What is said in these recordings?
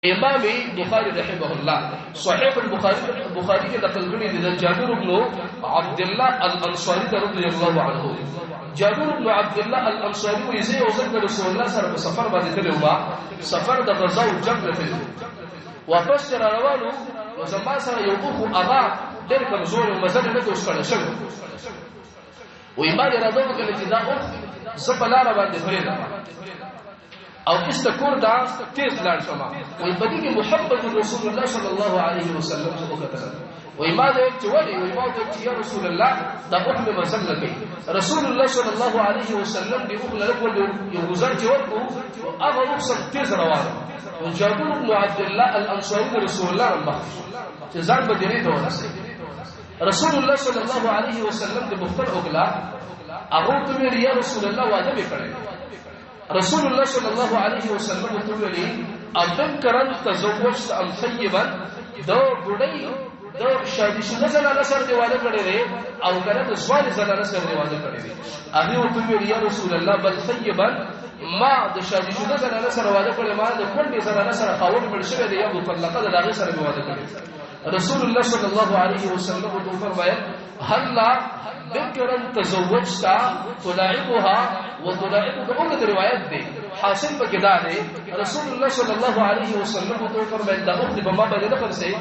امام بخاری رحمه الله صحیح البخاری بخاری کې نقل کړی دی د جابر بن عبد الله الانصاری رضی الله عنه. جابر بن عبد الله الانصاری وایي زه یو ځل رسول الله سره په سفر باندې تللی وم، سفر د غزا او جنګ ته تللی، واپس چې را روانو نو زما سره یو اوښ هغه ډېر کمزوری و، مزل یې نه دی ستړی شوی. وایي ما اراده وکړه چې دا اوښ زه په لاره باندې پرېږدم او است کور دا تیز لاړ شم. وای په دې کې محمد رسول الله صلی الله علیه وسلم څخه وکتل. وای ما دې چې ولی، وای ما دې چې یا رسول الله دا اوښ مې مزل لګي. رسول الله صلی الله علیه وسلم دې اوښ له کول یو گزار چې ورکو، هغه اوښ سم تیز روان. نو جابر بن عبد الله الانصاری رسول الله رحمه چې ځان به دې ته ورسې. رسول الله صلی الله علیه وسلم دې مختل وکړه، هغه ته ویل یا رسول الله وعده مې کړې. رسول الله صلی الله علیه وسلم ته ویلي ابکرن تزوجت ام ثیبا، د بډای د شادي شوه زنانه سره دی واده کړی دی او کنه د ځوان زنانه سره دی واده کړی دی؟ هغه ورته ویل یا رسول الله بل ثیبا، ما د شادي شوه زنانه سره واده کړی، ما د کونډې زنانه سره خاوند مړ شوی دی یا مطلقه د هغې سره مې واده کړی. رسول الله صلی الله علیه وسلم ته فرمایل هلا بکرا تزوجت تلاعبها وتلاعبك. اوږد روایت دی، حاصل پکې دا دی رسول الله صلی الله علیه وسلم ته فرمایل دا اوښ په ما باندې نه خرڅې.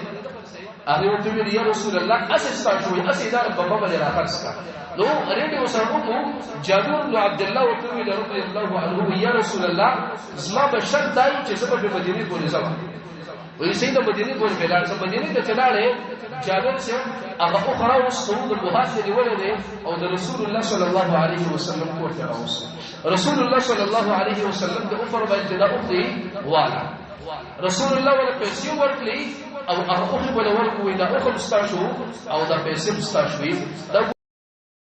هغه ورته ویل یا رسول الله اسې ستا شوې اسې دا په ما باندې را خرڅ کا. نو ریډیو سره وکړو. جابر بن عبد الله ورته ویل رضی الله عنه یا رسول الله زما به شرط دا چې زه به مدینې پورې ځم. وی سید مدینه پورې بلال څه مدینه ته چلاړې. جابر سے هغه اخرى وستو د مهاجر ولې دی او د رسول الله صلی الله علیه وسلم کور ته راوست. رسول الله صلی الله علیه وسلم د فرمایل چې دا اخرى والا. رسول الله ولا پیسې ورکړي او هغه اخرى ولا ورکوي، دا اخرى مستاشو او دا پیسې مستاشوي. دا